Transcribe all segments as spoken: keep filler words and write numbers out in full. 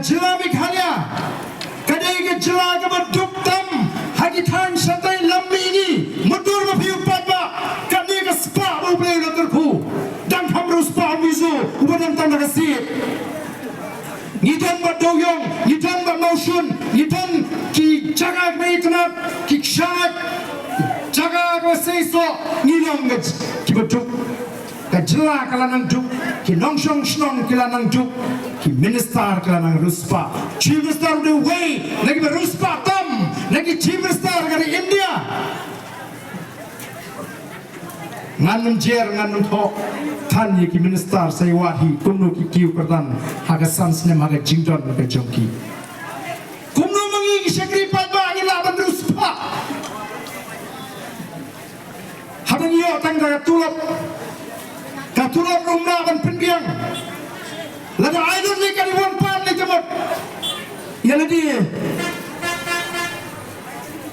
Jylla Meghalaya ka dei ka jylla kaba duk tam ha ki thaiñ shatei lam mihngi. Mutdur ba phi u paidbah, kane ka spah ba U Blei u la kyrkhu. Dang kham ruh spah u Mizo uba dang tang da ka siej. Ngi don bad dewiong, ngi don bad mawshun, ngi don ki jaka ba itynnad, ki kshaid, jaka ba seisoh, ngi long ka j-, kiba duk. Ka jylla ka la nang duk, ki nongshong shnong ki la nang duk, ki minister ki la nang riewspah. Chief Minister u dei uwei na kiba riewspah tam na ki Chief Minister ka ri India. Ngan nym jer, ngan nym thoh. Than ïa ki minister sa ïa wad hi kumno ki kiew kyrdan ha ka san snem ha ka jingdon ka jong ki. Kumno ma ngi ki shakri paidbah ngi lah ban riewspah? Haba ngi ïoh tang ka tulop, ka tulop ruh ym lah ban pynbiang. Lada ai lut lei ka dei wan pan lei ka mut. Ïa lade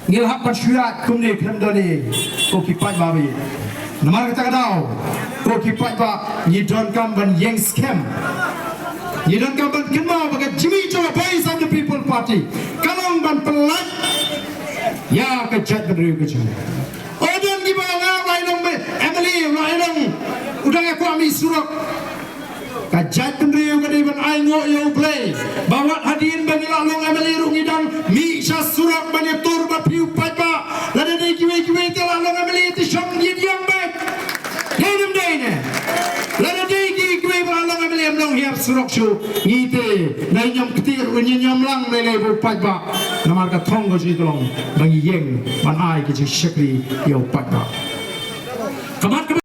ngi la hap ban shu ïaid kumne khlem don ei, ko ki paidbah ba ïeit. Namar kata ka daw, ko ki paidbah, ngi donkam ban ïeng skhem. Ngi donkam ban kynmaw ba ka jingmih jong ka Voice of the People Party ka long ban pynlait ïa ka jaitbynriew ka jong ngi. Oh, don kiba ong, nga la long M L A, la long u dang ïa kwah mih surok. Ka jaitbynriew ka dei ban ainguh ïa U Blei ba wat hadien ba ngi la long M L A ruh ngi dang mih sha surok ban ïatur bad phi u paidbah. Lada dei kiwei kiwei te la long M L A te shong ïa diang bad. Dei ne ym dei ne? Lada dei ki kiwei ba la long M L A ym long hiar surok shuh, ngi te da ïa ñiam kti ruh ngi ñiam lang, dei lei ba u paidbah. Namar ka thong ka jong ngi ka long ba ngi ïeng ban ai ka jingshakri ïa u paidbah.